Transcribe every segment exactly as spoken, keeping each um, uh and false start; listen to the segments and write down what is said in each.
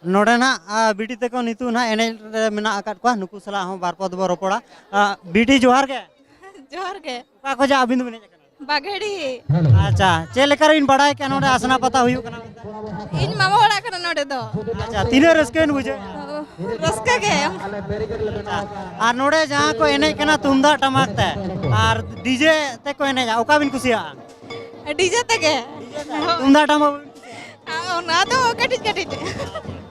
ᱱᱚᱰᱮ ᱱᱟᱜ ᱵᱤᱴᱤ ᱛᱟᱠᱚ ᱱᱤᱛᱚᱜ ᱱᱟᱜ ᱮᱱᱮᱡ ᱨᱮ ᱢᱮᱱᱟᱜ ᱟᱠᱟᱫ ᱠᱚᱣᱟ᱾ ᱱᱩᱠᱩ ᱥᱟᱞᱟᱜ ᱦᱚᱸ ᱵᱟᱨ ᱯᱚᱫ ᱵᱚ ᱨᱚᱯᱚᱲᱟ᱾ ᱵᱤᱴᱤ, ᱡᱚᱦᱟᱨ ᱜᱮ᱾ ᱡᱚᱦᱟᱨ ᱜᱮ᱾ ᱚᱠᱟ ᱠᱷᱚᱱᱟᱜ ᱟᱹᱵᱤᱱ ᱫᱚᱵᱤᱱ ᱦᱮᱡ ᱟᱠᱟᱱᱟ? ᱵᱟᱜᱷᱮᱲᱤ᱾ ᱟᱪᱪᱷᱟ, ᱪᱮᱫ ᱞᱮᱠᱟ ᱨᱮᱵᱤᱱ ᱵᱟᱲᱟᱭ ᱠᱮᱫᱟ ᱱᱚᱰᱮ ᱟᱥᱱᱟ ᱯᱟᱛᱟ ᱦᱩᱭᱩᱜ ᱠᱟᱱᱟ ᱢᱮᱱᱛᱮ? ᱤᱧ ᱢᱟᱢᱟ ᱚᱲᱟᱜ ᱠᱟᱱᱟ ᱱᱚᱰᱮ ᱫᱚ᱾ ᱟᱪᱪᱷᱟ, ᱛᱤᱱᱟᱹᱜ ᱨᱟᱹᱥᱠᱟᱹ ᱵᱤᱱ ᱵᱩᱡᱷᱟᱹᱣ? ᱨᱟᱹᱥᱠᱟᱹ ᱜᱮ᱾ ᱟᱪᱪᱷᱟ, ᱟᱨ ᱱᱚᱰᱮ ᱡᱟᱦᱟᱸ ᱠᱚ ᱮᱱᱮᱡ ᱠᱟᱱᱟ ᱛᱩᱢᱫᱟᱜ ᱴᱟᱢᱟᱠ ᱛᱮ ᱟᱨ ᱰᱤᱡᱮ ᱛᱮᱠᱚ ᱮᱱᱮᱡᱟ, ᱚᱠᱟ ᱵᱤᱱ ᱠᱩᱥᱤᱭᱟᱜᱼᱟ? ᱰᱤᱡᱮ ᱛᱮᱜᱮ᱾ ᱛᱩᱢᱫᱟᱜ ᱴᱟᱢᱟᱠ ᱵᱟᱵᱤᱱ ᱠᱩᱥᱤᱭᱟᱜᱼᱟ? ᱚᱱᱟ ᱫᱚ ᱠᱟᱹᱴᱤᱡ ᱠᱟᱹᱴᱤᱡ᱾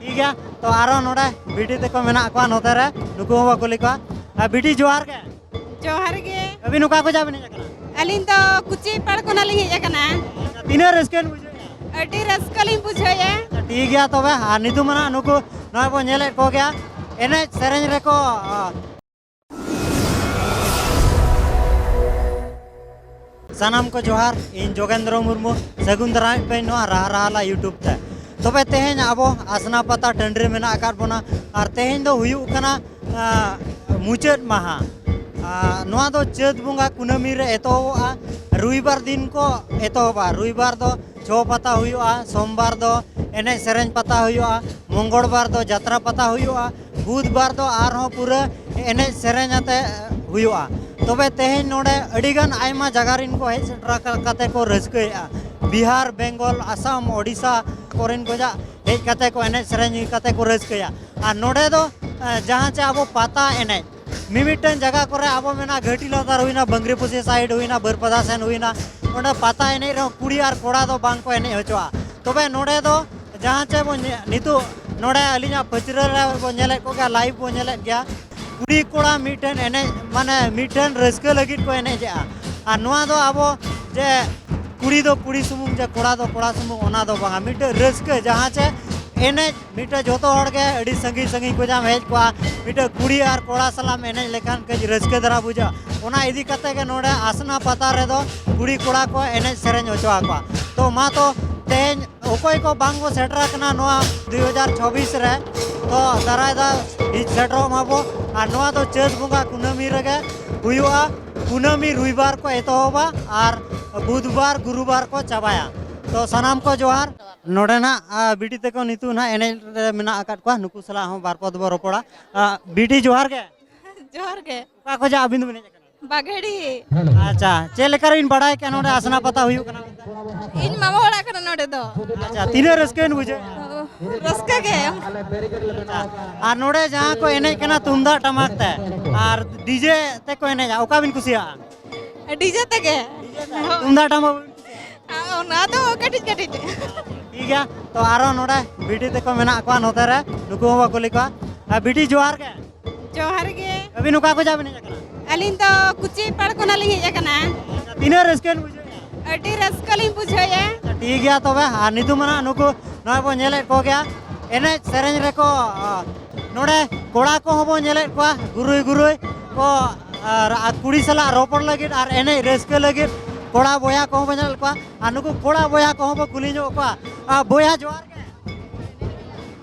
ᱴᱷᱤᱠ ᱜᱮᱭᱟ, ᱛᱚ ᱟᱨᱚ ᱱᱚᱰᱮ ᱵᱤᱴᱤ ᱛᱟᱠᱚ ᱢᱮᱱᱟᱜ ᱠᱚᱣᱟ ᱱᱚᱛᱮ ᱨᱮ, ᱱᱩᱠᱩ ᱦᱚᱸ ᱵᱚ ᱠᱩᱞᱤ ᱠᱚᱣᱟ᱾ ᱟᱨ ᱵᱤᱴᱤ, ᱡᱚᱦᱟᱨ ᱜᱮ᱾ ᱡᱚᱦᱟᱨ ᱜᱮ᱾ ᱟᱹᱵᱤᱱ ᱚᱠᱟ ᱠᱷᱚᱱᱟᱜ ᱵᱤᱱ ᱦᱮᱡ ᱟᱠᱟᱱᱟ? ᱟᱹᱞᱤᱧ ᱫᱚ ᱠᱩᱪᱤ ᱯᱟᱲ ᱠᱷᱚᱱᱟᱜ ᱞᱤᱧ ᱦᱮᱡ ᱟᱠᱟᱱᱟ᱾ ᱛᱤᱱᱟᱹᱜ ᱨᱟᱹᱥᱠᱟᱹ ᱵᱤᱱ ᱵᱩᱡᱷᱟᱹᱣᱮᱫᱼᱟ? ᱟᱹᱰᱤ ᱨᱟᱹᱥᱠᱟᱹ ᱞᱤᱧ ᱵᱩᱡᱷᱟᱹᱣᱮᱫᱼᱟ᱾ ᱴᱷᱤᱠ ᱜᱮᱭᱟ, ᱛᱚᱵᱮ ᱟᱨ ᱱᱤᱛᱚᱜ ᱢᱟ ᱱᱟᱜ ᱱᱩᱠᱩ ᱱᱚᱜᱼᱚᱭ ᱵᱚ ᱧᱮᱞᱮᱫ ᱠᱚᱜᱮᱭᱟ, ᱮᱱᱮᱡ ᱥᱮᱨᱮᱧ ᱨᱮᱠᱚ, ᱟ, ᱥᱟᱱᱟᱢ ᱠᱚ ᱡᱚᱦᱟᱨ, ᱤᱧ ᱡᱳᱜᱮᱱᱫᱨᱚ ᱢᱩᱨᱢᱩ᱾ ᱥᱟᱹᱜᱩᱱ ᱫᱟᱨᱟᱢᱮᱫ ᱯᱮ ᱱᱚᱣᱟ ᱨᱟᱦᱟ ᱨᱟᱦᱟᱞᱟ YouTube ᱛᱮ᱾ ᱛᱚᱵᱮ ᱛᱮᱦᱮᱧ ᱟᱵᱚ ᱟᱥᱱᱟ ᱯᱟᱛᱟ ᱴᱟᱺᱰᱤ ᱨᱮ ᱢᱮᱱᱟᱜ ᱟᱠᱟᱫ ᱵᱚᱱᱟ, ᱟᱨ ᱛᱮᱦᱮᱧ ᱫᱚ ᱦᱩᱭᱩᱜ ᱠᱟᱱᱟ, ᱟ, ᱢᱩᱪᱟᱹᱫ ᱢᱟᱦᱟ᱾ ᱟ, ᱱᱚᱣᱟ ᱫᱚ ᱪᱟᱹᱛ ᱵᱚᱸᱜᱟ ᱠᱩᱱᱟᱹᱢᱤ ᱨᱮ ᱮᱛᱚᱦᱚᱵᱚᱜᱼᱟ, ᱨᱚᱵᱤᱵᱟᱨ ᱫᱤᱱ ᱠᱚ ᱮᱛᱚᱦᱚᱵᱟ᱾ ᱨᱚᱵᱤᱵᱟᱨ ᱫᱚ ᱪᱷᱚ ᱯᱟᱛᱟ ᱦᱩᱭᱩᱜᱼᱟ, ᱥᱳᱢᱵᱟᱨ ᱫᱚ ᱮᱱᱮᱡ ᱥᱮᱨᱮᱧ ᱯᱟᱛᱟ ᱦᱩᱭᱩᱜᱼᱟ, ᱢᱚᱝᱜᱚᱞᱵᱟᱨ ᱫᱚ ᱡᱟᱛᱨᱟ ᱯᱟᱛᱟ ᱦᱩᱭᱩᱜᱼᱟ, ᱵᱩᱫᱷᱵᱟᱨ ᱫᱚ ᱟᱨᱦᱚᱸ ᱯᱩᱨᱟᱹ ᱮᱱᱮᱡ ᱥᱮᱨᱮᱧ ᱟᱛᱮ ᱦᱩᱭᱩᱜᱼᱟ᱾ ᱛᱚᱵᱮ ᱛᱮᱦᱮᱧ ᱱᱚᱰᱮ ᱟᱹᱰᱤᱜᱟᱱ ᱟᱭᱢᱟ ᱡᱟᱭᱜᱟ ᱨᱮᱱ ᱠᱚ ᱦᱮᱡ ᱥᱮᱴᱮᱨ ᱟᱠᱟ-, ᱠᱟᱛᱮ ᱠᱚ ᱨᱟᱹᱥᱠᱟᱹᱭᱮᱫᱼᱟ᱾ ᱵᱤᱦᱟᱨ, ᱵᱮᱝᱜᱚᱞ, ᱟᱥᱟᱢ, ᱳᱰᱤᱥᱟ ᱠᱚᱨᱮᱱ ᱠᱷᱚᱱᱟᱜ ᱦᱮᱡ ᱠᱟᱛᱮ ᱠᱚ ᱮᱱᱮᱡ ᱥᱮᱨᱮᱧ ᱠᱟᱛᱮ ᱠᱚ ᱨᱟᱹᱥᱠᱟᱹᱭᱟ᱾ ᱟᱨ ᱱᱚᱰᱮ ᱫᱚ, ᱮ, ᱡᱟᱦᱟᱸ ᱪᱮ ᱟᱵᱚ ᱯᱟᱛᱟ ᱮᱱᱮᱡ, ᱢᱤᱢᱤᱫᱴᱟᱝ ᱡᱟᱭᱜᱟ ᱠᱚᱨᱮ ᱟᱵᱚ ᱢᱮᱱᱟᱜ ᱜᱷᱟᱹᱴᱤ ᱞᱟᱛᱟᱨ ᱦᱩᱭᱱᱟ, ᱵᱟᱝᱨᱤᱯᱚᱥᱤ ᱥᱟᱭᱤᱰ ᱦᱩᱭᱱᱟ, ᱵᱟᱹᱨᱯᱟᱫᱟ ᱥᱮᱱ ᱦᱩᱭᱱᱟ, ᱚᱸᱰᱮ ᱯᱟᱛᱟ ᱮᱱᱮᱡ ᱨᱮᱦᱚᱸ ᱠᱩᱲᱤ ᱟᱨ ᱠᱚᱲᱟ ᱫᱚ ᱵᱟᱝ ᱠᱚ ᱮᱱᱮᱡ ᱦᱚᱪᱚᱜᱼᱟ᱾ ᱛᱚᱵᱮ ᱱᱚᱰᱮ ᱫᱚ ᱡᱟᱦᱟᱸ ᱪᱮ ᱵᱚᱱ ᱧᱮ-, ᱱᱤᱛᱚᱜ ᱱᱚᱰᱮ ᱟᱹᱞᱤᱧᱟᱜ ᱯᱟᱹᱪᱨᱟᱹ ᱨᱮ ᱵᱚᱱ ᱧᱮᱞᱮᱫ ᱠᱚᱜᱮᱭᱟ, ᱞᱟᱭᱤᱵᱷ ᱵᱚᱱ ᱧᱮᱞᱮᱫ ᱜᱮᱭᱟ, ᱠᱩᱲᱤ ᱠᱚᱲᱟ ᱢᱤᱫᱴᱮᱱ ᱮᱱᱮᱡ, ᱢᱟᱱᱮ ᱢᱤᱫᱴᱮᱱ ᱨᱟᱹᱥᱠᱟᱹ ᱞᱟᱹᱜᱤᱫ ᱠᱚ ᱮᱱᱮᱡᱮᱜᱼᱟ᱾ ᱟᱨ ᱱᱚᱣᱟ ᱫᱚ ᱟᱵᱚ ᱡᱮ ᱠᱩᱲᱤ ᱫᱚ ᱠᱩᱲᱤ ᱥᱩᱢᱩᱝ, ᱡᱮ ᱠᱚᱲᱟ ᱫᱚ ᱠᱚᱲᱟ ᱥᱩᱢᱩᱝ, ᱚᱱᱟ ᱫᱚ ᱵᱟᱝᱟ, ᱢᱤᱫᱴᱮᱱ ᱨᱟᱹᱥᱠᱟᱹ, ᱡᱟᱦᱟᱸ ᱪᱮ ᱮᱱᱮᱡ ᱢᱤᱫᱴᱮᱡ ᱡᱚᱛᱚ ᱦᱚᱲ ᱜᱮ ᱟᱹᱰᱤ ᱥᱟᱺᱜᱤᱧ ᱥᱟᱺᱜᱤᱧ ᱠᱷᱚᱱᱟᱜ ᱮᱢ ᱦᱮᱡ ᱠᱚᱜᱼᱟ, ᱢᱤᱫᱴᱮᱡ ᱠᱩᱲᱤ ᱟᱨ ᱠᱚᱲᱟ ᱥᱟᱞᱟᱜ ᱮᱢ ᱮᱱᱮᱡ ᱞᱮᱠᱷᱟᱱ ᱠᱟᱹᱡ ᱨᱟᱹᱥᱠᱟᱹ ᱫᱷᱟᱨᱟ ᱵᱩᱡᱷᱟᱹᱜᱼᱟ᱾ ᱚᱱᱟ ᱤᱫᱤ ᱠᱟᱛᱮ ᱜᱮ ᱱᱚᱰᱮ ᱟᱥᱱᱟ ᱯᱟᱛᱟ ᱨᱮᱫᱚ ᱠᱩᱲᱤ ᱠᱚᱲᱟ ᱠᱚ ᱮᱱᱮᱡ ᱥᱮᱨᱮᱧ ᱦᱚᱪᱚ ᱟᱠᱚᱣᱟ᱾ ᱛᱚ ᱢᱟ ᱛᱚ ᱛᱮᱦᱮᱧ ᱚᱠᱚᱭ ᱠᱚ ᱵᱟᱝ ᱵᱚ ᱥᱮᱴᱮᱨ ᱟᱠᱟᱱᱟ ᱱᱚᱣᱟ ᱫᱩ ᱦᱟᱡᱟᱨ ᱪᱷᱟᱵᱵᱤᱥ ᱨᱮ, ᱛᱚ ᱫᱟᱨᱟᱭ ᱫᱟᱨ ᱦᱤᱡ ᱥᱮᱴᱮᱨᱚᱜ ᱢᱟᱵᱚ᱾ ᱟᱨ ᱱᱚᱣᱟ ᱫᱚ ᱪᱟᱹᱛ ᱵᱚᱸᱜᱟ ᱠᱩᱱᱟᱹᱢᱤ ᱨᱮᱜᱮ ᱦᱩᱭᱩᱜᱼᱟ᱾ ᱠᱩᱱᱟᱹᱢᱤ ᱨᱚᱵᱤᱵᱟᱨ ᱠᱚ ᱮᱛᱚᱦᱚᱵᱟ ᱟᱨ ᱵᱩᱫᱷᱵᱟᱨ, ᱜᱩᱨᱩᱵᱟᱨ ᱠᱚ ᱪᱟᱵᱟᱭᱟ᱾ ᱛᱚ ᱥᱟᱱᱟᱢ ᱠᱚ ᱡᱚᱦᱟᱨ᱾ ᱱᱚᱰᱮ ᱱᱟᱜ, ᱟ, ᱵᱤᱴᱤ ᱛᱟᱠᱚ ᱱᱤᱛᱚᱜ ᱱᱟᱜ ᱮᱱᱮᱡ ᱨᱮ ᱢᱮᱱᱟᱜ ᱟᱠᱟᱫ ᱠᱚᱣᱟ, ᱱᱩᱠᱩ ᱥᱟᱞᱟᱜ ᱦᱚᱸ ᱵᱟᱨ ᱯᱚᱫ ᱵᱚ ᱨᱚᱯᱚᱲᱟ᱾ ᱟ, ᱵᱤᱴᱤ, ᱡᱚᱦᱟᱨ ᱜᱮ᱾ ᱡᱚᱦᱟᱨ ᱜᱮ᱾ ᱚᱠᱟ ᱠᱷᱚᱱᱟᱜ ᱟᱹᱵᱤᱱ ᱫᱚᱵᱤᱱ ᱦᱮᱡ ᱟᱠᱟᱱᱟ? ᱵᱟᱜᱷᱮᱲᱤ᱾ ᱟᱪᱪᱷᱟ, ᱪᱮᱫ ᱞᱮᱠᱟ ᱨᱮᱵᱤᱱ ᱵᱟᱲᱟᱭ ᱠᱮᱫᱟ ᱱᱚᱰᱮ ᱟᱥᱱᱟ ᱯᱟᱛᱟ ᱦᱩᱭᱩᱜ ᱠᱟᱱᱟ ᱢᱮᱱᱛᱮ? ᱤᱧ ᱢᱟᱢᱟ ᱚᱲᱟᱜ ᱠᱟᱱᱟ ᱱᱚᱰᱮ ᱫᱚ᱾ ᱟᱪᱪᱷᱟ, ᱛᱤᱱᱟᱹᱜ ᱨᱟᱹᱥᱠᱟᱹ ᱵᱤᱱ ᱵᱩᱡᱷᱟᱹᱣ? ᱨᱟᱹᱥᱠᱟᱹ ᱜᱮ᱾ ᱟᱪᱪᱷᱟ, ᱟᱨ ᱱᱚᱰᱮ ᱡᱟᱦᱟᱸ ᱠᱚ ᱮᱱᱮᱡ ᱠᱟᱱᱟ ᱛᱩᱢᱫᱟᱜ ᱴᱟᱢᱟᱠ ᱛᱮ, ᱟᱨ ᱰᱤᱡᱮ ᱛᱮᱠᱚ ᱮᱱᱮᱡᱟ, ᱚᱠᱟ ᱵᱤᱱ ᱠᱩᱥᱤᱭᱟᱜᱼᱟ? ᱰᱤᱡᱮ ᱛᱮᱜᱮ᱾ ᱛᱩᱢᱫᱟᱜ ᱴᱟᱢᱟᱠ ᱵᱤᱱ ᱠᱩᱥᱤᱭᱟᱜᱼᱟ? ᱚᱱᱟ ᱫᱚ ᱠᱟᱹᱴᱤᱡ ᱠᱟᱹᱴᱤᱡ᱾ ᱴᱷᱤᱠ ᱜᱮᱭᱟ, ᱛᱚ ᱟᱨᱚ ᱱᱚᱰᱮ ᱵᱤᱴᱤ ᱛᱮᱠᱚ ᱢᱮᱱᱟᱜ ᱠᱚᱣᱟ ᱱᱚᱛᱮ ᱨᱮ, ᱱᱩᱠᱩ ᱦᱚᱸ ᱵᱚ ᱠᱩᱞᱤ ᱠᱚᱣᱟ᱾ ᱟᱨ ᱵᱤᱴᱤ, ᱡᱚᱦᱟᱨ ᱜᱮ᱾ ᱡᱚᱦᱟᱨ ᱜᱮ᱾ ᱟᱹᱵᱤᱱ ᱚᱠᱟ ᱠᱷᱚᱱᱟᱜ ᱵᱤᱱ ᱦᱮᱡ ᱟᱠᱟᱱᱟ? ᱟᱹᱞᱤᱧ ᱫᱚ ᱠᱩᱪᱤ ᱯᱟᱲ ᱠᱷᱚᱱᱟᱜ ᱞᱤᱧ ᱦᱮᱡ ᱟᱠᱟᱱᱟ᱾ ᱛᱤᱱᱟᱹᱜ ᱨᱟᱹᱥᱠᱟᱹ ᱵᱤᱱ ᱵᱩᱡᱷᱟᱹᱣᱮᱫᱼᱟ? ᱟᱹᱰᱤ ᱨᱟᱹᱥᱠᱟᱹ ᱞᱤᱧ ᱵᱩᱡᱷᱟᱹᱣᱮᱫᱼᱟ᱾ ᱟᱪᱪᱷᱟ, ᱴᱷᱤᱠ ᱜᱮᱭᱟ ᱛᱚᱵᱮ᱾ ᱟᱨ ᱱᱤᱛᱚᱜ ᱢᱟ ᱱᱟᱜ ᱱᱩᱠᱩ ᱱᱚᱜᱼᱚᱭ ᱵᱚᱱ ᱧᱮᱞᱮᱫ ᱠᱚᱜᱮᱭᱟ, ᱮᱱᱮᱡ ᱥᱮᱨᱮᱧ ᱨᱮᱠᱚ, ᱟ, ᱱᱚᱰᱮ ᱠᱚᱲᱟ ᱠᱚᱦᱚᱸ ᱵᱚᱱ ᱧᱮᱞᱮᱫ ᱠᱚᱣᱟ ᱜᱩᱨᱩᱭ ᱜᱩᱨᱩᱭ ᱠᱚ, ᱟᱨ, ᱟᱨ ᱠᱩᱲᱤ ᱥᱟᱞᱟᱜ ᱨᱚᱯᱚᱲ ᱞᱟᱹᱜᱤᱫ ᱟᱨ ᱮᱱᱮᱡ ᱨᱟᱹᱥᱠᱟᱹ ᱞᱟᱹᱜᱤᱫ ᱠᱚᱲᱟ ᱵᱚᱭᱦᱟ ᱠᱚᱦᱚᱸ ᱵᱚᱱ ᱧᱮᱞᱮᱫ ᱠᱚᱣᱟ᱾ ᱟᱨ ᱱᱩᱠᱩ ᱠᱚᱲᱟ ᱵᱚᱭᱦᱟ ᱠᱚᱦᱚᱸ ᱵᱚ ᱠᱩᱞᱤ ᱧᱚᱜ ᱠᱚᱣᱟ᱾ ᱟ, ᱵᱚᱭᱦᱟ, ᱡᱚᱦᱟᱨ ᱜᱮ᱾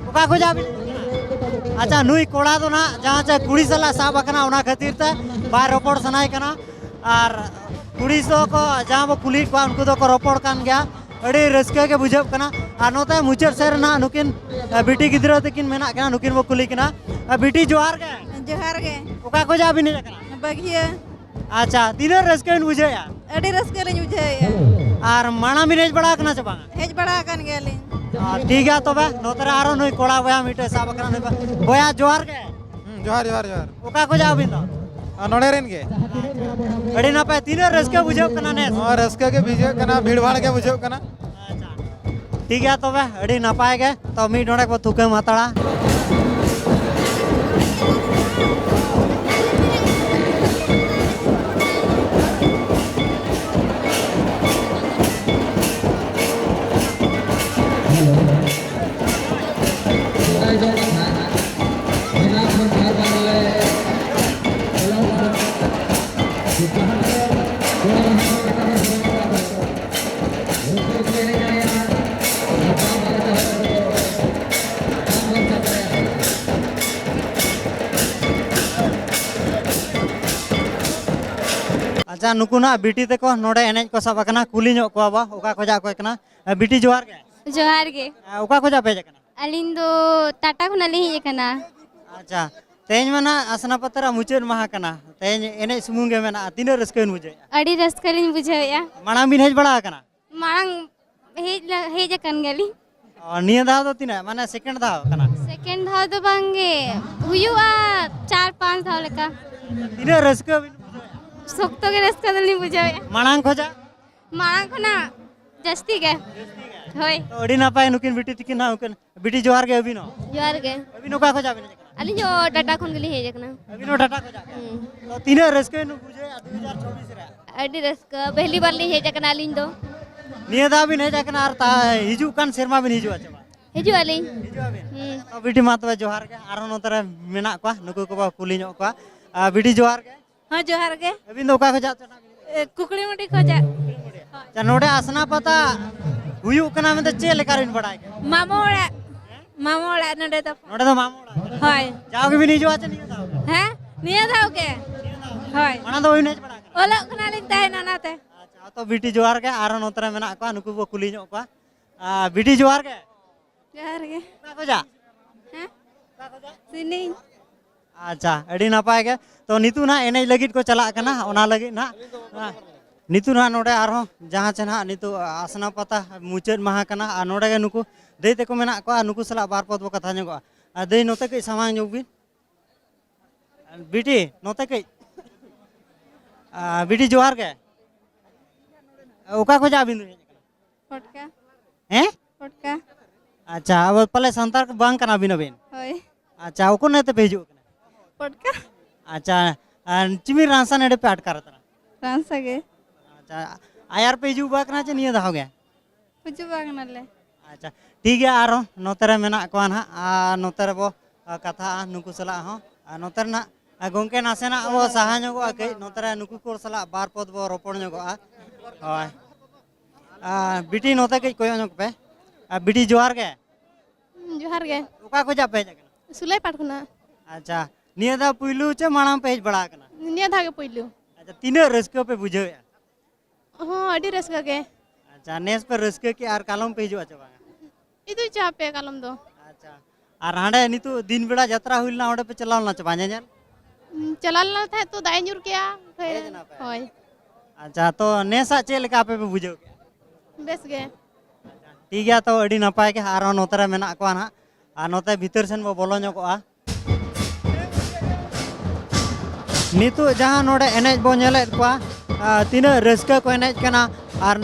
ᱚᱠᱟ ᱠᱷᱚᱱᱟᱜ ᱵᱤᱱ ᱦᱮᱡ ᱟᱠᱟᱱᱟ? ᱟᱪᱪᱷᱟ, ᱱᱩᱭ ᱠᱚᱲᱟ ᱫᱚ ᱱᱟᱜ ᱡᱟᱦᱟᱸ ᱪᱮ ᱠᱩᱲᱤ ᱥᱟᱞᱟᱜ ᱥᱟᱵ ᱟᱠᱟᱱᱟ, ᱚᱱᱟ ᱠᱷᱟᱹᱛᱤᱨ ᱛᱮ ᱵᱟᱭ ᱨᱚᱯᱚᱲ ᱥᱟᱱᱟᱭᱮ ᱠᱟᱱᱟ᱾ ᱟᱨ ᱠᱩᱲᱤ ᱫᱚᱠᱚ, ᱡᱟᱦᱟᱸ ᱵᱚ ᱠᱩᱞᱤᱭᱮᱫ ᱠᱚᱣᱟ, ᱩᱱᱠᱩ ᱫᱚᱠᱚ ᱨᱚᱯᱚᱲ ᱠᱟᱱ ᱜᱮᱭᱟ᱾ ᱟᱹᱰᱤ ᱨᱟᱹᱥᱠᱟᱹ ᱜᱮ ᱵᱩᱡᱷᱟᱹᱜ ᱠᱟᱱᱟ᱾ ᱟᱨ ᱱᱚᱛᱮ ᱢᱩᱪᱟᱹᱫ ᱥᱮᱫ ᱨᱮ ᱱᱟᱜ ᱱᱩᱠᱤᱱ, ᱮ, ᱵᱤᱴᱤ ᱜᱤᱫᱽᱨᱟᱹ ᱛᱟᱹᱠᱤᱱ ᱢᱮᱱᱟᱜ ᱠᱤᱱᱟ, ᱱᱩᱠᱤᱱ ᱵᱚ ᱠᱩᱞᱤ ᱠᱤᱱᱟ᱾ ᱮ, ᱵᱤᱴᱤ, ᱡᱚᱦᱟᱨ ᱜᱮ᱾ ᱡᱚᱦᱟᱨ ᱜᱮ᱾ ᱚᱠᱟ ᱠᱷᱚᱱᱟᱜ ᱵᱤᱱ ᱦᱮᱡ ᱟᱠᱟᱱᱟ? ᱵᱟᱹᱜᱷᱤᱭᱟᱹ᱾ ᱟᱪᱪᱷᱟ, ᱛᱤᱱᱟᱹᱜ ᱨᱟᱹᱥᱠᱟᱹ ᱵᱤᱱ ᱵᱩᱡᱷᱟᱹᱣᱮᱫᱼᱟ? ᱟᱹᱰᱤ ᱨᱟᱹᱥᱠᱟᱹ ᱞᱤᱧ ᱵᱩᱡᱷᱟᱹᱣᱮᱫᱼᱟ᱾ ᱟᱨ ᱢᱟᱲᱟᱝ ᱵᱤᱱ ᱦᱮᱡ ᱵᱟᱲᱟ ᱟᱠᱟᱱᱟ ᱥᱮ ᱵᱟᱝᱟ? ᱦᱮᱡ ᱵᱟᱲᱟ ᱟᱠᱟᱱ ᱜᱮᱭᱟᱞᱤᱧ᱾ ᱟᱨ ᱴᱷᱤᱠ ᱜᱮᱭᱟ ᱛᱚᱵᱮ, ᱱᱚᱛᱮ ᱨᱮ ᱟᱨᱚ ᱱᱩᱭ ᱠᱚᱲᱟ ᱵᱚᱭᱦᱟ ᱢᱤᱫᱴᱮᱡ ᱥᱟᱵ ᱟᱠᱟᱱᱟ, ᱱᱩᱭ ᱵᱚᱭᱦᱟ᱾ ᱵᱚᱭᱦᱟ, ᱡᱚᱦᱟᱨ ᱜᱮ᱾ ᱦᱩᱸ, ᱡᱚᱦᱟᱨ, ᱡᱚᱦᱟᱨ, ᱡᱚᱦᱟᱨ᱾ ᱚᱠᱟ ᱠᱷᱚᱱᱟᱜ ᱟᱹᱵᱤᱱ ᱫᱚ? ᱟᱨ ᱱᱚᱰᱮ ᱨᱮᱱ ᱜᱮ᱾ ᱟᱹᱰᱤ ᱱᱟᱯᱟᱭ, ᱛᱤᱱᱟᱹᱜ ᱨᱟᱹᱥᱠᱟᱹ ᱵᱩᱡᱷᱟᱹᱜ ᱠᱟᱱᱟ ᱱᱮᱥ? ᱱᱚᱣᱟ ᱨᱟᱹᱥᱠᱟᱹ ᱜᱮ ᱵᱩᱡᱷᱟᱹᱜ ᱠᱟᱱᱟ, ᱵᱷᱤᱲ ᱵᱷᱟᱲ ᱜᱮ ᱵᱩᱡᱷᱟᱹᱜ ᱠᱟᱱᱟ᱾ ᱟᱪᱪᱷᱟ, ᱴᱷᱤᱠ ᱜᱮᱭᱟ ᱛᱚᱵᱮ, ᱟᱹᱰᱤ ᱱᱟᱯᱟᱭ ᱜᱮ᱾ ᱛᱚ ᱢᱤᱫ ᱰᱚᱸᱰᱮᱠ ᱵᱚ ᱛᱷᱩᱠᱟᱹᱢ ᱦᱟᱛᱟᱲᱟ᱾ ᱟᱪᱪᱷᱟ, ᱱᱩᱠᱩ ᱱᱟᱜ ᱵᱤᱴᱤ ᱛᱟᱠᱚ ᱱᱚᱰᱮ ᱮᱱᱮᱡ ᱠᱚ ᱥᱟᱵ ᱟᱠᱟᱱᱟ, ᱠᱩᱞᱤ ᱧᱚᱜ ᱠᱚᱣᱟ ᱵᱚ ᱚᱠᱟ ᱠᱷᱚᱡᱟᱜ ᱠᱚ ᱦᱮᱡ ᱠᱟᱱᱟ᱾ ᱮ, ᱵᱤᱴᱤ, ᱡᱚᱦᱟᱨ ᱜᱮ᱾ ᱡᱚᱦᱟᱨ ᱜᱮ᱾ ᱮ, ᱚᱠᱟ ᱠᱷᱚᱡᱟᱜ ᱯᱮ ᱦᱮᱡ ᱟᱠᱟᱱᱟ? ᱟᱹᱞᱤᱧ ᱫᱚ ᱴᱟᱴᱟ ᱠᱷᱚᱱᱟᱜ ᱞᱤᱧ ᱦᱮᱡ ᱟᱠᱟᱱᱟ᱾ ᱟᱪᱪᱷᱟ, ᱛᱮᱦᱮᱧ ᱢᱟ ᱱᱟᱜ ᱟᱥᱱᱟ ᱯᱟᱛᱟ ᱨᱮᱭᱟᱜ ᱢᱩᱪᱟᱹᱫ ᱢᱟᱦᱟ ᱠᱟᱱᱟ, ᱛᱮᱦᱮᱧ ᱮᱱᱮᱡ ᱥᱩᱢᱩᱝ ᱜᱮ ᱢᱮᱱᱟᱜᱼᱟ, ᱛᱤᱱᱟᱹᱜ ᱨᱟᱹᱥᱠᱟᱹ ᱵᱤᱱ ᱵᱩᱡᱷᱟᱹᱣᱮᱫᱼᱟ? ᱟᱹᱰᱤ ᱨᱟᱹᱥᱠᱟᱹ ᱞᱤᱧ ᱵᱩᱡᱷᱟᱹᱣᱮᱫᱼᱟ᱾ ᱢᱟᱲᱟᱝ ᱵᱤᱱ ᱦᱮᱡ ᱵᱟᱲᱟ ᱟᱠᱟᱱᱟ? ᱢᱟᱲᱟᱝ ᱦᱮᱡ ᱞᱮ-, ᱦᱮᱡ ᱟᱠᱟᱱ ᱜᱮᱭᱟᱞᱤᱧ᱾ ᱚ, ᱱᱤᱭᱟᱹ ᱫᱷᱟᱣ ᱫᱚ ᱛᱤᱱᱟᱹᱜ, ᱢᱟᱱᱮ ᱥᱮᱠᱮᱱᱰ ᱫᱷᱟᱣ ᱠᱟᱱᱟ? ᱥᱮᱠᱮᱱᱰ ᱫᱷᱟᱣ ᱫᱚ ᱵᱟᱝ ᱜᱮ, ᱦᱩᱭᱩᱜᱼᱟ ᱪᱟᱨ ᱯᱟᱸᱪ ᱫᱷᱟᱣ ᱞᱮᱠᱟ᱾ ᱛᱤᱱᱟᱹᱜ ᱨᱟᱹᱥᱠᱟᱹ ᱵᱤᱱ ᱵᱩᱡᱷᱟᱹᱣᱮᱫᱼᱟ? ᱥᱚᱠᱛᱚ ᱜᱮ ᱨᱟᱹᱥᱠᱟᱹ ᱫᱚᱞᱤᱧ ᱵᱩᱡᱷᱟᱹᱣᱮᱫᱼᱟ᱾ ᱢᱟᱲᱟᱝ ᱠᱷᱚᱡᱟᱜ? ᱢᱟᱲᱟᱝ ᱠᱷᱚᱱᱟᱜ ᱡᱟᱹᱥᱛᱤ ᱜᱮ᱾ ᱦᱳᱭ᱾ ᱛᱚ, ᱟᱹᱰᱤ ᱱᱟᱯᱟᱭ, ᱱᱩᱠᱤᱱ ᱵᱤᱴᱤ ᱛᱤᱠᱤᱱ ᱦᱟᱸᱜ ᱩᱱᱠᱤᱱ᱾ ᱵᱤᱴᱤ, ᱡᱚᱦᱟᱨ ᱜᱮ ᱟᱹᱵᱤᱱ ᱦᱚᱸ᱾ ᱡᱚᱦᱟᱨ ᱜᱮ᱾ ᱟᱹᱵᱤᱱ ᱚᱠᱟ ᱠᱷᱚᱡᱟᱜ ᱵᱤᱱ ᱦᱮᱡ ᱟᱠᱟᱱᱟ? ᱟᱹᱞᱤᱧ ᱦᱚᱸ ᱴᱟᱴᱟ ᱠᱷᱚᱱ ᱜᱮᱞᱤᱧ ᱦᱮᱡ ᱟᱠᱟᱱᱟ᱾ ᱟᱹᱵᱤᱱ ᱦᱚᱸ ᱴᱟᱴᱟ ᱠᱷᱚᱡᱟᱜ? ᱦᱩᱸ᱾ ᱛᱚ, ᱛᱤᱱᱟᱹᱜ ᱨᱟᱹᱥᱠᱟᱹ ᱵᱤᱱ ᱵᱩᱡᱷᱟᱹᱣᱮᱫᱼᱟ ᱫᱩ ᱦᱟᱡᱟᱨ ᱪᱚᱵᱵᱤᱥ ᱨᱮ? ᱟᱹᱰᱤ ᱨᱟᱹᱥᱠᱟᱹ, ᱯᱮᱦᱞᱤ ᱵᱟᱨ ᱞᱤᱧ ᱦᱮᱡ ᱟᱠᱟᱱᱟ ᱟᱹᱞᱤᱧ ᱫᱚ᱾ ᱱᱤᱭᱟᱹ ᱫᱷᱟᱣ ᱵᱤᱱ ᱦᱮᱡ ᱟᱠᱟᱱᱟ ᱟᱨ ᱛᱟ-, ᱦᱤᱡᱩᱜ ᱠᱟᱱ ᱥᱮᱨᱢᱟ ᱵᱤᱱ ᱦᱤᱡᱩᱜᱼᱟ ᱪᱮ ᱵᱟᱝ? ᱦᱤᱡᱩᱜ ᱟᱹᱞᱤᱧ᱾ ᱦᱤᱡᱩᱜ ᱟᱹᱵᱤᱱ? ᱦᱩᱸ᱾ ᱛᱚ, ᱵᱤᱴᱤ, ᱢᱟ ᱛᱚᱵᱮ ᱡᱚᱦᱟᱨ ᱜᱮ, ᱟᱨᱦᱚᱸ ᱱᱚᱛᱮ ᱨᱮ ᱢᱮᱱᱟᱜ ᱠᱚᱣᱟ, ᱱᱩᱠᱩ ᱠᱚᱵᱚ ᱠᱩᱞᱤ ᱧᱚᱜ ᱠᱚᱣᱟ᱾ ᱟᱨ ᱵᱤᱴᱤ, ᱡᱚᱦᱟᱨ ᱜᱮ᱾ ᱦᱚᱸ, ᱡᱚᱦᱟᱨ ᱜᱮ᱾ ᱟᱹᱵᱤᱱ ᱫᱚ ᱚᱠᱟ ᱠᱷᱚᱡᱟᱜ ᱪᱚ ᱱᱟᱜ ᱵᱤᱱ? ᱮ, ᱠᱩᱠᱲᱤᱢᱩᱰᱤ ᱠᱷᱚᱡᱟᱜ᱾ ᱟᱪᱪᱷᱟ, ᱱᱚᱰᱮ ᱟᱥᱱᱟ ᱯᱟᱛᱟ ᱦᱩᱭᱩᱜ ᱠᱟᱱᱟ ᱢᱮᱱᱛᱮ ᱪᱮᱫ ᱞᱮᱠᱟ ᱵᱤᱱ ᱵᱟᱲᱟᱭ ᱠᱮᱫᱟ? ᱢᱟᱢᱚ ᱚᱲᱟᱜ, ᱢᱟᱢᱚ ᱚᱲᱟᱜ ᱱᱚᱰᱮ ᱫᱚ᱾ ᱱᱚᱰᱮ ᱫᱚ ᱢᱟᱢᱚ ᱚᱲᱟᱜ ᱠᱟᱱᱟ? ᱦᱳᱭ᱾ ᱡᱟᱣ ᱜᱮᱵᱤᱱ ᱦᱤᱡᱩᱜᱼᱟ ᱪᱮ ᱱᱤᱭᱟᱹ ᱫᱷᱟᱣ? ᱦᱮᱸ, ᱱᱤᱭᱟᱹ ᱫᱷᱟᱣ ᱜᱮ᱾ ᱦᱳᱭ᱾ ᱢᱟᱲᱟᱝ ᱫᱚ ᱵᱟᱹᱵᱤᱱ ᱦᱮᱡ ᱵᱟᱲᱟ ᱟᱠᱟᱱᱟ? ᱚᱞᱚᱜ ᱠᱟᱱᱟᱞᱤᱧ ᱛᱟᱦᱮᱱ ᱚᱱᱟᱛᱮ᱾ ᱟᱪᱪᱷᱟ, ᱛᱚ ᱵᱤᱴᱤ, ᱡᱚᱦᱟᱨ ᱜᱮ, ᱟᱨᱦᱚᱸ ᱱᱚᱛᱮ ᱨᱮ ᱢᱮᱱᱟᱜ ᱠᱚᱣᱟ, ᱱᱩᱠᱩ ᱵᱚ ᱠᱩᱞᱤ ᱧᱚᱜ ᱠᱚᱣᱟ᱾ ᱟᱨ ᱵᱤᱴᱤ, ᱡᱚᱦᱟᱨ ᱜᱮ᱾ ᱡᱚᱦᱟᱨ ᱜᱮ᱾ ᱚᱠᱟ ᱠᱷᱚᱡᱟᱜ? ᱦᱮᱸ? ᱚᱠᱟ ᱠᱷᱚᱡᱟᱜ? ᱥᱤᱱᱤᱧ᱾ ᱟᱪᱪᱷᱟ, ᱟᱹᱰᱤ ᱱᱟᱯᱟᱭ ᱜᱮ᱾ ᱛᱚ, ᱱᱤᱛᱚᱜ ᱱᱟᱦᱟᱜ ᱮᱱᱮᱡ ᱞᱟᱹᱜᱤᱫ ᱠᱚ ᱪᱟᱞᱟᱜ ᱠᱟᱱᱟ, ᱚᱱᱟ ᱞᱟᱹᱜᱤᱫ ᱱᱟᱦᱟᱜ, ᱱᱤᱛᱚᱜ ᱱᱟᱦᱟᱜ ᱱᱚᱰᱮ ᱟᱨᱦᱚᱸ ᱡᱟᱦᱟᱸ ᱪᱮ ᱱᱟᱦᱟᱜ ᱱᱤᱛᱚᱜ ᱟᱥᱱᱟ ᱯᱟᱛᱟ ᱢᱩᱪᱟᱹᱫ ᱢᱟᱦᱟ ᱠᱟᱱᱟ, ᱟᱨ ᱱᱚᱰᱮ ᱜᱮ ᱱᱩᱠᱩ ᱫᱟᱹᱭ ᱛᱟᱠᱚ ᱢᱮᱱᱟᱜ ᱠᱚᱣᱟ, ᱱᱩᱠᱩ ᱥᱟᱞᱟᱜ ᱵᱟᱨ ᱯᱚᱫ ᱵᱚ ᱠᱟᱛᱷᱟ ᱧᱚᱜᱚᱜᱼᱟ᱾ ᱟᱨ ᱫᱟᱹᱭ, ᱱᱚᱛᱮ ᱠᱟᱹᱡ ᱥᱟᱢᱟᱝ ᱧᱚᱜ ᱵᱤᱱ᱾ ᱵᱤᱴᱤ, ᱱᱚᱛᱮ ᱠᱟᱹᱡ᱾ ᱟᱨ ᱵᱤᱴᱤ, ᱡᱚᱦᱟᱨ ᱜᱮ᱾ ᱚᱠᱟ ᱠᱷᱚᱡᱟᱜ ᱟᱹᱵᱤᱱ ᱫᱚ ᱦᱮᱡ ᱟᱠᱟᱱᱟ? ᱯᱚᱴᱠᱟ᱾ ᱦᱮᱸ? ᱯᱚᱴᱠᱟ᱾ ᱟᱪᱪᱷᱟ, ᱟᱵᱚ ᱯᱟᱞᱮ ᱥᱟᱱᱛᱟᱲ ᱠᱚ ᱵᱟᱝ ᱠᱟᱱᱟ ᱵᱤᱱ ᱟᱹᱵᱤᱱ? ᱦᱳᱭ᱾ ᱟᱪᱪᱷᱟ, ᱚᱠᱚ ᱱᱮ ᱛᱮᱯᱮ ᱦᱤᱡᱩᱜ ᱠᱟᱱᱟ? ᱯᱚᱴᱠᱟ᱾ ᱟᱪᱪᱷᱟ, ᱟᱨ ᱪᱤᱢᱤ ᱨᱟᱝᱥᱟ ᱱᱮᱰᱮ ᱯᱮ ᱟᱴᱠᱟᱨ ᱠᱟᱱᱟ? ᱨᱟᱝᱥᱟ ᱜᱮ᱾ ᱟᱪᱪᱷᱟ, ᱟᱭᱟᱨ ᱯᱮ ᱦᱤᱡᱩᱜ ᱵᱟᱲᱟ ᱠᱟᱱᱟ ᱪᱮ ᱱᱤᱭᱟᱹ ᱫᱷᱟᱣ ᱜᱮ? ᱦᱤᱡᱩᱜ ᱵᱟᱲᱟ ᱠᱟᱱᱟᱞᱮ᱾ ᱟᱪᱪᱷᱟ, ᱴᱷᱤᱠ ᱜᱮᱭᱟ, ᱟᱨᱚ ᱱᱚᱛᱮ ᱨᱮ ᱢᱮᱱᱟᱜ ᱠᱚᱣᱟ ᱱᱟᱦᱟᱜ, ᱟᱨ ᱱᱚᱛᱮ ᱨᱮᱵᱚ, ᱟ, ᱠᱟᱛᱷᱟᱜᱼᱟ ᱱᱩᱠᱩ ᱥᱟᱞᱟᱜ ᱦᱚᱸ᱾ ᱟᱨ ᱱᱚᱛᱮ ᱨᱮᱱᱟᱜ, ᱟ, ᱜᱚᱢᱠᱮ ᱱᱟᱥᱮᱱᱟᱜ ᱵᱚ ᱥᱟᱦᱟ ᱧᱚᱜᱚᱜᱼᱟ ᱠᱟᱹᱡ, ᱱᱚᱛᱮ ᱨᱮ ᱱᱩᱠᱩ ᱠᱚ ᱥᱟᱞᱟᱜ ᱵᱟᱨ ᱯᱚᱫ ᱵᱚ ᱨᱚᱯᱚᱲ ᱧᱚᱜᱚᱜᱼᱟ᱾ ᱦᱳᱭ᱾ ᱟᱨ ᱵᱤᱴᱤ, ᱱᱚᱛᱮ ᱠᱟᱹᱡ ᱠᱚᱭᱚᱜ ᱧᱚᱜ ᱯᱮ᱾ ᱟᱨ ᱵᱤᱴᱤ, ᱡᱚᱦᱟᱨ ᱜᱮ᱾ ᱦᱩᱸ, ᱡᱚᱦᱟᱨ ᱜᱮ᱾ ᱚᱠᱟ ᱠᱷᱚᱡᱟᱜ ᱯᱮ ᱦᱮᱡ ᱟᱠᱟᱱᱟ? ᱥᱩᱞᱟᱹᱭᱯᱟᱴ ᱠᱷᱚᱱᱟᱜ᱾ ᱟᱪᱪᱷᱟ, ᱱᱤᱭᱟᱹ ᱫᱷᱟᱣ ᱯᱩᱭᱞᱩ ᱪᱮ ᱢᱟᱲᱟᱝ ᱯᱮ ᱦᱮᱡ ᱵᱟᱲᱟ ᱟᱠᱟᱱᱟ? ᱱᱤᱭᱟᱹ ᱫᱷᱟᱣ ᱜᱮ ᱯᱩᱭᱞᱩ᱾ ᱛᱤᱱᱟᱹᱜ ᱨᱟᱹᱥᱠᱟᱹ ᱯᱮ ᱵᱩᱡᱷᱟᱹᱣᱮᱫᱼᱟ? ᱦᱚᱸ, ᱟᱹᱰᱤ ᱨᱟᱹᱥᱠᱟᱹ ᱜᱮ᱾ ᱟᱪᱪᱷᱟ, ᱱᱮᱥ ᱯᱮ ᱨᱟᱹᱥᱠᱟᱹ ᱠᱮᱜᱼᱟ, ᱟᱨ ᱠᱟᱞᱚᱢ ᱯᱮ ᱦᱤᱡᱩᱜᱼᱟ ᱪᱮ ᱵᱟᱝᱟ? ᱦᱤᱡᱩᱜ ᱪᱚ ᱦᱟᱯᱮ ᱠᱟᱞᱚᱢ ᱫᱚ᱾ ᱟᱪᱪᱷᱟ, ᱟᱨ ᱦᱟᱸᱰᱮ ᱱᱤᱛᱚᱜ ᱫᱤᱱ ᱵᱮᱲᱟ ᱡᱟᱛᱨᱟ ᱦᱩᱭ ᱞᱮᱱᱟ, ᱚᱸᱰᱮ ᱯᱮ ᱪᱟᱞᱟᱣ ᱞᱮᱱᱟ ᱪᱮ ᱵᱟᱝ ᱧᱮᱧᱮᱞ? ᱩᱸ, ᱪᱟᱞᱟᱣ ᱞᱮᱱᱟ ᱛᱟᱦᱮᱸᱫ, ᱛᱚ ᱫᱟᱜ ᱮ ᱧᱩᱨ ᱠᱮᱜᱼᱟ᱾ ᱦᱮᱡ ᱮᱱᱟ ᱯᱮ? ᱦᱳᱭ᱾ ᱟᱪᱪᱷᱟ, ᱛᱚ ᱱᱮᱥᱟᱜ ᱪᱮᱫ ᱞᱮᱠᱟ ᱟᱯᱮ ᱯᱮ ᱵᱩᱡᱷᱟᱹᱣ ᱠᱮᱜᱼᱟ? ᱵᱮᱥ ᱜᱮ᱾ ᱴᱷᱤᱠ ᱜᱮᱭᱟ, ᱛᱚ ᱟᱹᱰᱤ ᱱᱟᱯᱟᱭ ᱜᱮ, ᱟᱨᱦᱚᱸ ᱱᱚᱛᱮ ᱨᱮ ᱢᱮᱱᱟᱜ ᱠᱚᱣᱟ ᱱᱟᱦᱟᱜ, ᱟᱨ ᱱᱚᱛᱮ ᱵᱷᱤᱛᱟᱹᱨ ᱥᱮᱱ ᱵᱚ ᱵᱚᱞᱚ ᱧᱚᱜᱚᱜᱼᱟ᱾ ᱱᱤᱛᱚᱜ ᱡᱟᱦᱟᱸ ᱱᱚᱰᱮ ᱮᱱᱮᱡ ᱵᱚ ᱧᱮᱞᱮᱫ ᱠᱚᱣᱟ, ᱟᱨ ᱛᱤᱱᱟᱹᱜ ᱨᱟᱹᱥᱠᱟᱹ ᱠᱚ ᱮᱱᱮᱡ ᱠᱟᱱᱟ, ᱟᱨ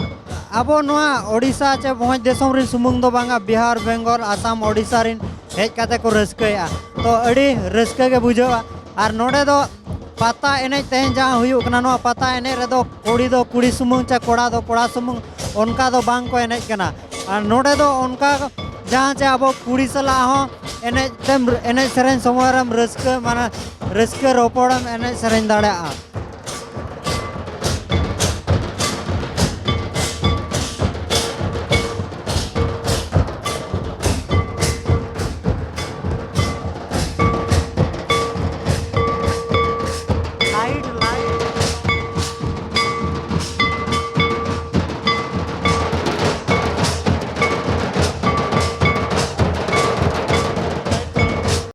ᱟᱵᱚ ᱱᱚᱣᱟ ᱳᱰᱤᱥᱟ ᱪᱮ ᱵᱷᱚᱸᱡᱽ ᱫᱤᱥᱚᱢ ᱨᱮᱱ ᱥᱩᱢᱩᱝ ᱫᱚ ᱵᱟᱝᱟ, ᱵᱤᱦᱟᱨ, ᱵᱮᱝᱜᱚᱞ, ᱟᱥᱟᱢ, ᱳᱰᱤᱥᱟ ᱨᱮᱱ ᱦᱮᱡ ᱠᱟᱛᱮ ᱠᱚ ᱨᱟᱹᱥᱠᱟᱹᱭᱮᱫᱼᱟ᱾ ᱛᱚ ᱟᱹᱰᱤ ᱨᱟᱹᱥᱠᱟᱹ ᱜᱮ ᱵᱩᱡᱷᱟᱹᱜᱼᱟ᱾ ᱟᱨ ᱱᱚᱰᱮ ᱫᱚ ᱯᱟᱛᱟ ᱮᱱᱮᱡ ᱛᱮᱦᱮᱧ ᱡᱟᱦᱟᱸ ᱦᱩᱭᱩᱜ ᱠᱟᱱᱟ, ᱱᱚᱣᱟ ᱯᱟᱛᱟ ᱮᱱᱮᱡ ᱨᱮᱫᱚ ᱠᱩᱲᱤ ᱫᱚ ᱠᱩᱲᱤ ᱥᱩᱢᱩᱝ ᱪᱮ ᱠᱚᱲᱟ ᱫᱚ ᱠᱚᱲᱟ ᱥᱩᱢᱩᱝ ᱚᱱᱠᱟ ᱫᱚ ᱵᱟᱝ ᱠᱚ ᱮᱱᱮᱡ ᱠᱟᱱᱟ᱾ ᱟᱨ ᱱᱚᱰᱮ ᱫᱚ ᱚᱱᱠᱟ ᱡᱟᱦᱟᱸ ᱪᱮ ᱟᱵᱚ ᱠᱩᱲᱤ ᱥᱟᱞᱟᱜ ᱦᱚᱸ ᱮᱱᱮᱡ ᱛᱮᱢ, ᱮᱱᱮᱡ ᱥᱮᱨᱮᱧ ᱥᱚᱢᱚᱭ ᱨᱮᱢ ᱨᱟᱹᱥᱠᱟᱹ, ᱢᱟᱱᱮ ᱨᱟᱹᱥᱠᱟᱹ ᱨᱚᱯᱚᱲᱮᱢ ᱮᱱᱮᱡ ᱥᱮᱨᱮᱧ ᱫᱟᱲᱮᱭᱟᱜᱼᱟ᱾